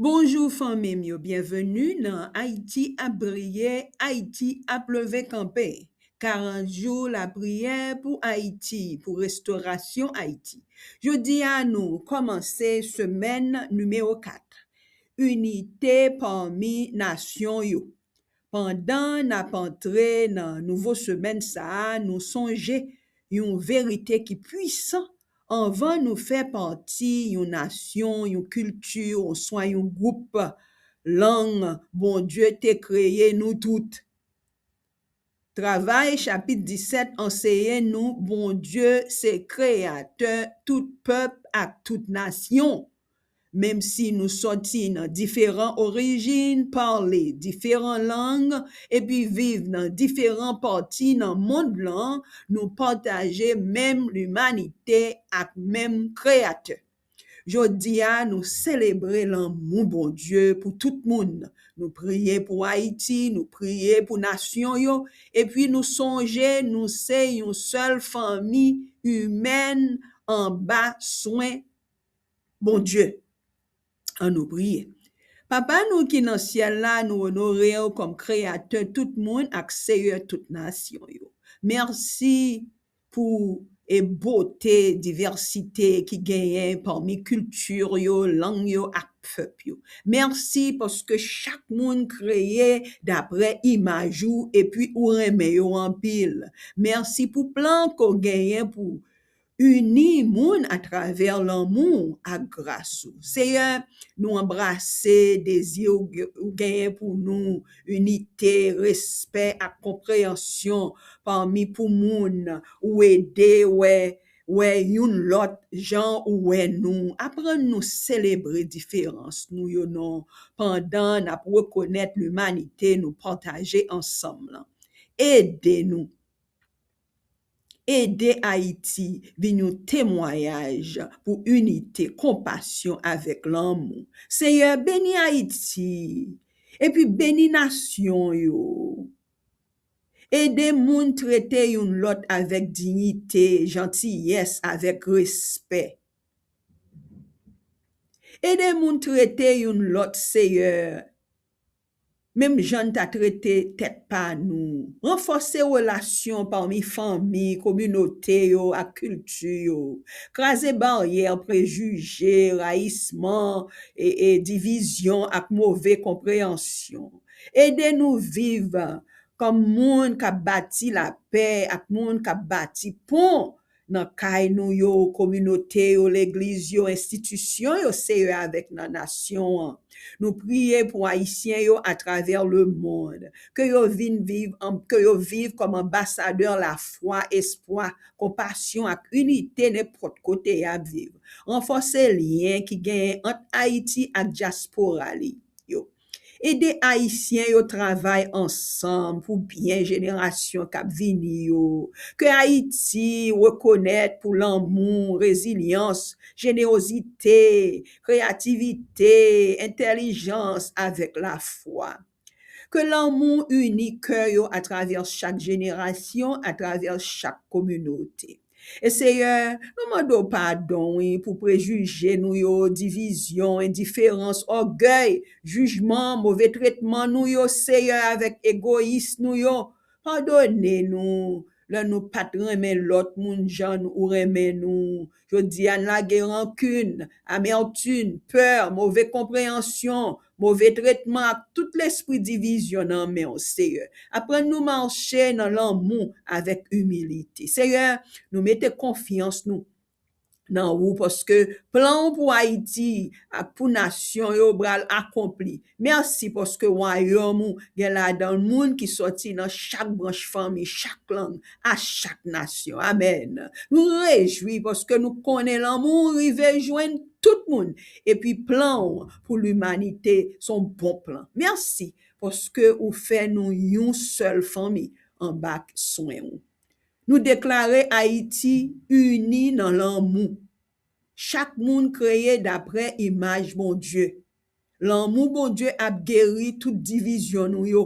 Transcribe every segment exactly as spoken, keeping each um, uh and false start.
Bonjou fanmi m yo, byenveni nan Ayiti ap briye, Ayiti ap leve kanpe. Karant jou lapriyè pou Ayiti, pou restorasyon Ayiti. Jodi a nou kòmanse semèn nimewo kat, Inite pami nasyon yo. Pandan n ap antre nan nouvo semèn sa a, nou sonje yon verite ki pwisan. Anvan nou fè pati yon nasyon, yon kilti, oswa yon gwoup lang, Bondye te kreye nou tout. Travay chapit disèt anseye nou Bondye se kreyatè tout pèp ak tout nasyon. Menm si nou sòti nan diferan orijin, pale diferan lang, epi viv nan diferan pati nan mond lan, nou pataje menm limanite ak menm Kreyatè. Jodi a, nou selebre lanmou Bondye pou tout moun. Nou priye pou Ayiti, nou priye pou nasyon yo, epi nou sonje nou se yon sèl fanmi imèn anba swen Bondye. Ann nou priye. Papa nou ki nan syèl la, nou onore w kòm Kreyatè tout moun ak Seyè tout nasyon yo. Mèsi pou e bote, divèsite ki genyen pami kilti yo, lang yo ak pèp yo. Mèsi paske chak moun kreye daprè imaj ou epi ou renmen yo anpil. Mèsi pou plan ke w genyen pou ini moun atravè lanmou ak gras ou. Seyè, nou anbrase dezi ou ou genyen pou nou, inite, respè ak konpreyansyon pami pou moun, ou ede wè, wè youn lòt jan ou wè nou. Aprann nou selebre diferans nou yo non, pandan n ap rekonèt limanite nou pataje ansanm lan. Ede nou Ede Ayiti vin yon temwayaj pou inite, konpasyon avèk lanmou. Seyè, beni Ayiti, epi beni nasyon yo. Ede moun trete youn lòt avèk diyite, jantiyès, avèk respè. Ede moun trete youn lòt, Seyè, menm jan n ta trete tèt pa nou. Ranfòse relasyon pami fanmi, kominote yo ak kilti yo. Kraze baryè, prejije, rayisman, e, e divizyon ak move konpreyansyon. Ede nou viv kòm moun k ap bati lapè ak moun k ap bati pon nan kay nou yo, kominote yo, legliz yo, enstitisyon yo, Seyè, avèk nan nasyon an. Nou priye pou Ayisyen yo atravè lemonn, ke yo vin viv an, ke yo viv kòm anbasadè lafwa, espwa, konpasyon ak inite nenpòt kote y ap viv. Ranfòse lyen ki genyen ant Ayiti ak dyaspora li yo. Ede Ayisyen yo travay ansanm pou byen jenerasyon k ap vini yo. Ke Ayiti rekonèt pou lanmou, rezilyans, jenerozite, kreyativite, entèlijans avèk lafwa. Ke lanmou ini kè yo atravè chak jenerasyon, atravè chak kominote. E Seyè, nou mande w padon, wi, pou prejije nou yo, divizyon, endiferans, ògèy, jijman, move tretman nou yo, Seyè, avèk egoyis nou yo. Padone nou lè nou pa t renmen lòt moun jan ou renmen nou. Jodi a, n lage rankin, amètim, pè, move konpreyansyon, move tretman ak tout lespri divizyon nan men w, Seyè. Aprann nou mache nan lanmou avèk imilite. Seyè, nou mete konfyans nou nan ou, paske plan w pou Ayiti ak pou nasyon yo pral akonpli. Mèsi paske wayòm ou gen ladan l moun ki sòti nan chak branch fanmi, chak lang, a chak nasyon. Amèn. Nou rejwi paske nou konnen lanmou w rive jwenn tout moun, epi plan w pou limanite se yon bon plan. Mèsi paske ou fè nou yon sèl fanmi anba swen ou. Nou deklare Ayiti ini nan lanmou. Chak moun kreye daprè imaj Bondye. Lanmou Bondye ap geri tout divizyon nou yo.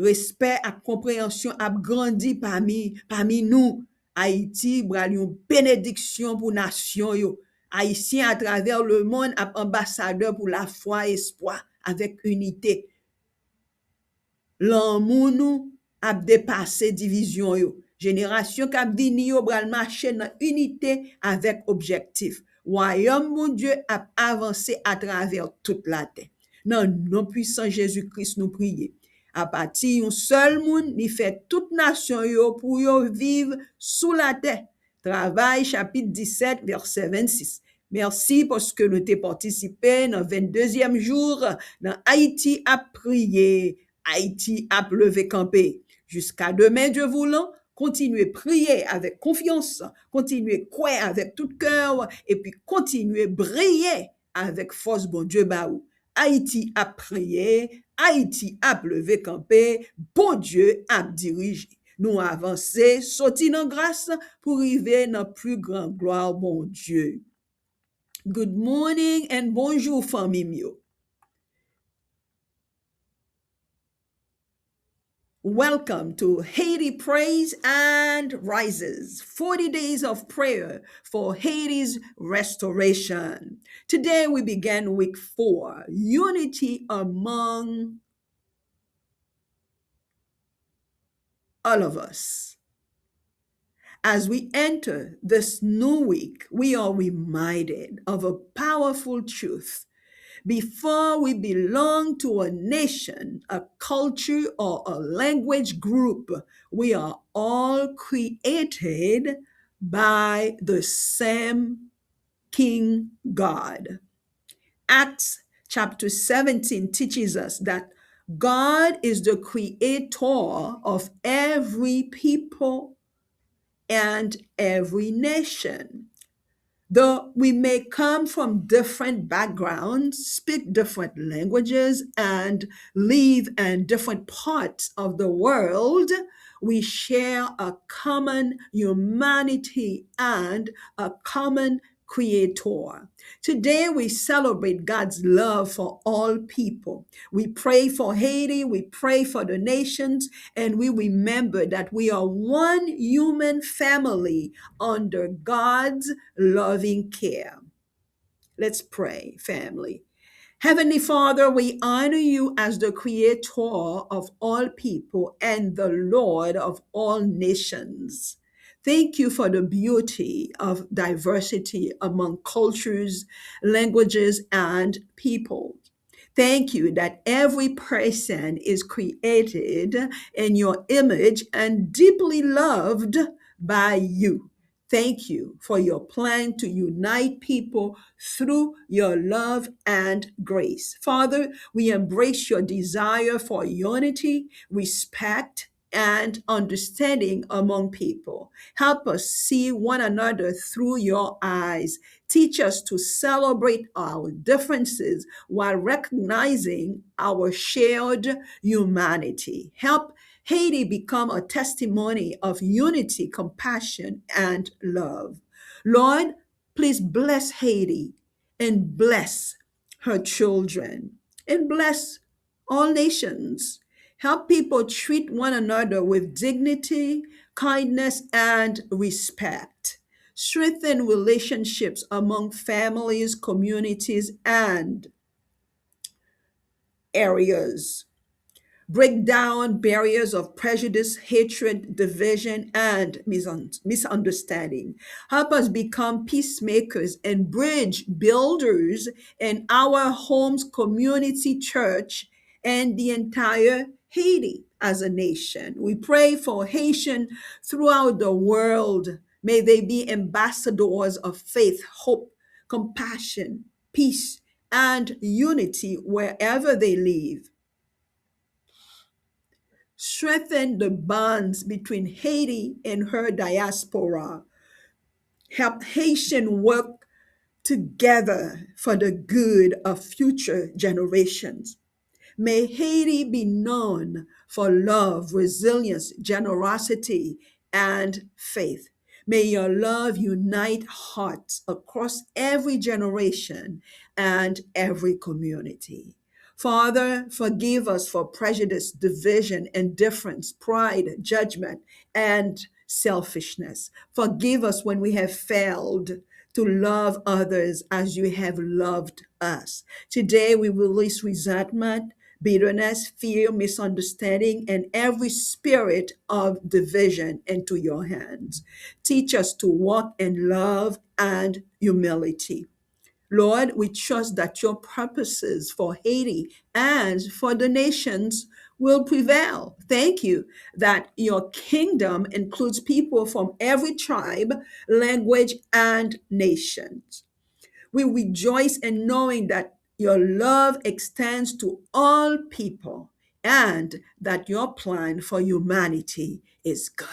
Respè ak konpreyansyon ap grandi pami, pami nou. Ayiti pral yon benediksyon pou nasyon yo. Ayisyen atravè lemonn ap anbasadè pou lafwa, espwa, avèk inite. Lanmou nou ap depase divizyon yo. Jenerasyon k ap vini yo pral mache nan inite avèk objektif. Wayòm Bondye ap avanse atravè tout latè. Nan non pwisan Jezi Kris nou priye. Apati yon sèl moun, li fè tout nasyon yo pou yo viv sou latè. Travay, chapit disèt, vèsè vennsis. Mèsi paske nou te patisipe nan venndezyèm jou nan Ayiti ap priye, Ayiti ap leve kanpe. Jiska demen, Dye voulan, kontinye priye avèk konfyans, kontinye kwè avèk tout kè w, epi kontinye briye avèk fòs Bondye ba ou. Ayiti ap priye, Ayiti ap leve kanpe, Bondye ap dirije. Nou avanse, soti nan gras pou rive nan pli gran glwa Bondye. Good morning and bonjou, fanmi m yo. Welcome to Haiti Prays and Rises, forty days of prayer for Haiti's restoration. Today we begin week four, unity among all of us. As we enter this new week, we are reminded of a powerful truth. Before we belong to a nation, a culture, or a language group, we are all created by the same King God. Acts chapter seventeen teaches us that God is the creator of every people and every nation. Though we may come from different backgrounds, speak different languages, and live in different parts of the world, we share a common humanity and a common Creator. Today, we celebrate God's love for all people. We pray for Haiti, we pray for the nations, and we remember that we are one human family under God's loving care. Let's pray, family. Heavenly Father, we honor you as the creator of all people and the Lord of all nations. Thank you for the beauty of diversity among cultures, languages, and people. Thank you that every person is created in your image and deeply loved by you. Thank you for your plan to unite people through your love and grace. Father, we embrace your desire for unity, respect, and understanding among people. Help us see one another through your eyes. Teach us to celebrate our differences while recognizing our shared humanity. Help Haiti become a testimony of unity, compassion, and love. Lord, please bless Haiti and bless her children and bless all nations. Help people treat one another with dignity, kindness, and respect. Strengthen relationships among families, communities, and areas. Break down barriers of prejudice, hatred, division, and misun-, misunderstanding. Help us become peacemakers and bridge builders in our homes, community, church, and the entire Haiti as a nation. We pray for Haitians throughout the world. May they be ambassadors of faith, hope, compassion, peace, and unity wherever they live. Strengthen the bonds between Haiti and her diaspora. Help Haitians work together for the good of future generations. May Haiti be known for love, resilience, generosity, and faith. May your love unite hearts across every generation and every community. Father, forgive us for prejudice, division, indifference, pride, judgment, and selfishness. Forgive us when we have failed to love others as you have loved us. Today, we release resentment, bitterness, fear, misunderstanding, and every spirit of division into your hands. Teach us to walk in love and humility. Lord, we trust that your purposes for Haiti and for the nations will prevail. Thank you that your kingdom includes people from every tribe, language, and nations. We rejoice in knowing that your love extends to all people and that your plan for humanity is good.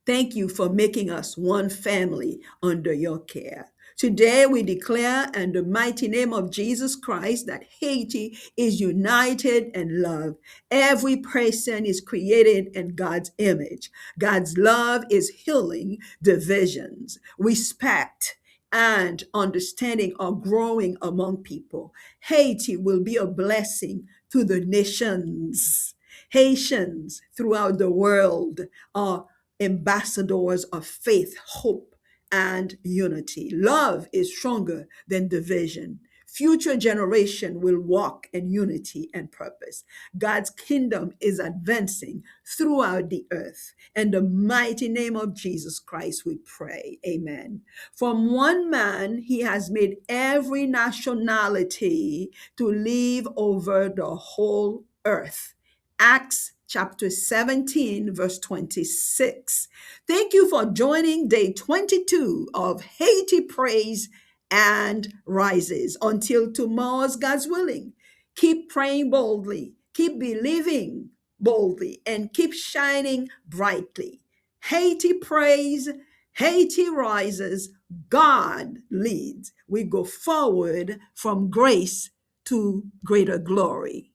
Thank you for making us one family under your care. Today, we declare in the mighty name of Jesus Christ that Haiti is united in love. Every person is created in God's image. God's love is healing divisions. Respect and understanding are growing among people. Haiti will be a blessing to the nations. Haitians throughout the world are ambassadors of faith, hope, and unity. Love is stronger than division. Future generation will walk in unity and purpose. God's kingdom is advancing throughout the earth. In the mighty name of Jesus Christ, we pray. Amen. From one man, he has made every nationality to live over the whole earth. Acts chapter seventeen, verse twenty-six. Thank you for joining day twenty-two of Haiti Praise and Rises. Until tomorrow's God's willing, keep praying boldly, keep believing boldly, and keep shining brightly. Haiti prays, Haiti rises, God leads. We go forward from grace to greater glory.